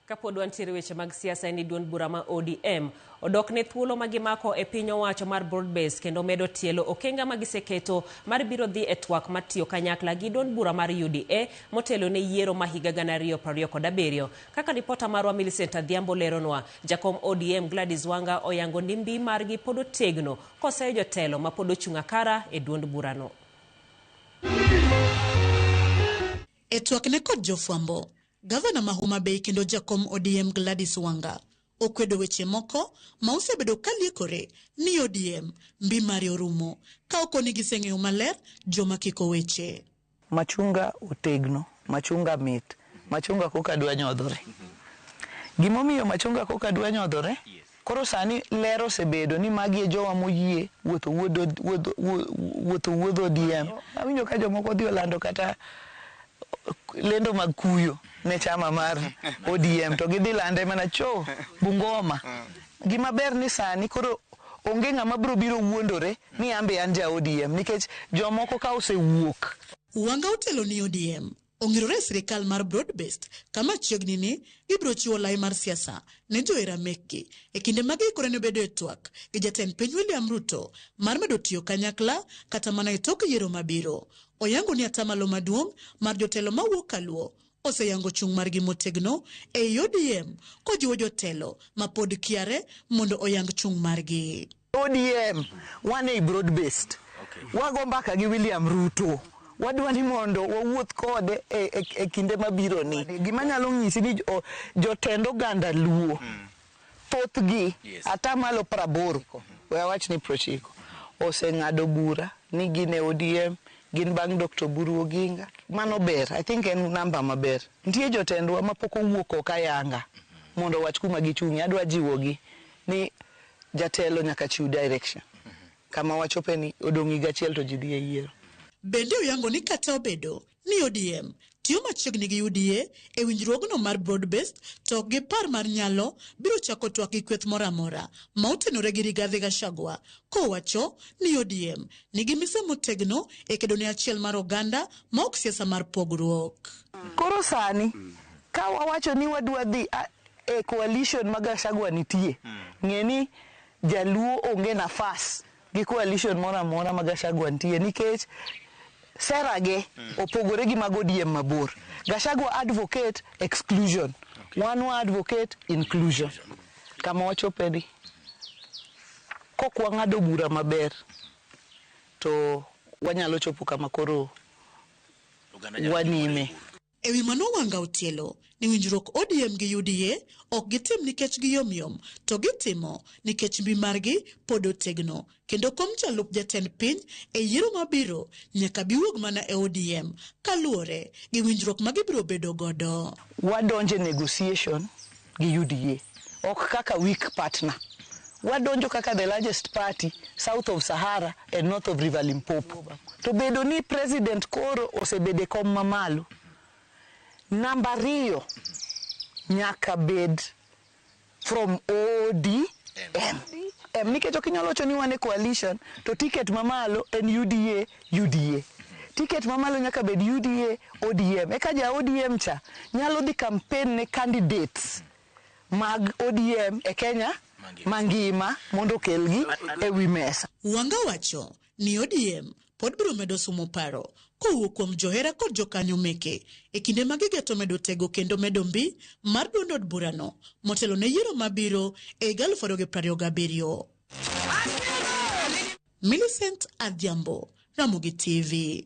Kapod wantiere weche mag siasa en ni duond bura ma ODM odok ne thuolo ma gimako e piny owacho mar broad base kendo medo tielo okenga ma giseketo mar biro dhi e twak mar tiyo kanyakla gi duond bura mar UDA motelo ne yiero ma higa 2027. Kaka ripota marwa Millicent Adhiambo leronwa, jakom ODM Gladys Wanga oyango ni mbi margi pod otegno koseyo jotelo ma pod ochung' akara e duond burano. E twakne kod jofwambo, Gavana ma Homa Bay kendo jakom ODM Gladys Wanga okwedo weche moko ma osebedo ka liekore ni ODM mbi mare orumo ka okoni giseng'eyo maler joma kiko weche. Machunga otegno, machunga mit, machunga koka dwa nyodhore. Gimomiyo machunga koka dwa nyodhore, koro sani ler osebedo ni magi e jowa moyie wuotho wuotho wuodh ODM. Awinjo ka jomoko odhi olando kata lendo mag kuyo ne chama mar ODM to gidhi lande mana cho Bungoma. Gima ber ni sani koro onge ng'ama biro biro wuondore ni an be an ja ODM nikech jomoko ka osewuok. Wanga otelo ni ODM ong'irore e sirikal mar broad based kama chiegni ni gibiro chiwo lai mar siasa ne johera mekgi e kinde ma giikore ne bedo e twak gi jatend piny William Ruto mar medo tiyo kanyakla kata mana e tok yiero mabiro. Oyango ni atamalo maduong' mar jotelo mawuok kaluo oseyango chung' margi motegno ei ODM kojiwo jotelo ma pod kiare mondo oyang chung' margi. ODM wan ei broad based. Wago mbaka gi William Ruto. Wadwa ni mondo wawuoth kode e kinde mabiro ni. Gima nyalo nyisi ni jotend oganda Luo thothgi atamalo 80, we awach ni 90, oseng'ado bura ni gin e ODM, gin bang' Dr. Oburu Oginga. Mano ber, I think en namba maber. Nitie jotendwa mapok owuok oko ayanga mondo owach kuma gichung'ie. Adwa jiwogi ni jatelo nyaka chiw direction. Kama wachope ni odong' higa achiel to ji dhi e yiero. Bende oyango ni kata obedo ni ODM tiyo machiegni gi UDA e winjruogno mar broad based to ok gipar mar nyalo biro chako twak gi kweth moro amora ma otenore gi Rigathi Gachagua kowacho ni ODM nigi mise motegno e kedo ne achiel mar oganda ma ok siasa mar pogruok. Koro sani ka wawacho ni wadwa dhi e coalition ma Gachagua nitie, ng'e ni Jaluo onge nafas gi coalition moro amora ma Gachagua nitie nikech sera ge opogore gi mag ODM mabor. Gachagua advocate exclusion, wan wa advocate inclusion. Kama wachope ni kok wang'ado bura maber to wanyalo chopo kama koro wanime. E wi mano Wanga otielo ni winjruok ODM gi UDA ok gitim nikech giyom yom to gitimo nikech mbi margi pod otegno kendo kom jalup jatend piny e yiero mabiro nyaka biwuog mana e ODM kaluwore gi winjruok ma gibiro bedo godo. Wadonjo e negotiation gi UDA ok kaka weak partner. Wadonjo kaka the largest party south of Sahara and north of River Limpopo. To bedo ni president koro osebedo e kom mamalo, namba ariyo nyaka bed from ODM. M nikech ok inyal wacho ni wan e coalition to ticket mamalo en UDA UDA. Ticket mamalo nyaka bed UDA ODM. Eka ja ODM cha nyalo dhi campaign ne candidates mag ODM e Kenya mangima mondo okelgi e wi mesa. Wanga wacho ni ODM pod biro medo sumo paro kowuok kuom johera kod jokanyo meke e kinde ma gigeto medo tego kendo medo mbi mar duond od burano motelo ne yiero mabiro e higa 2027. Millicent Adhiambo, Ramogi TV.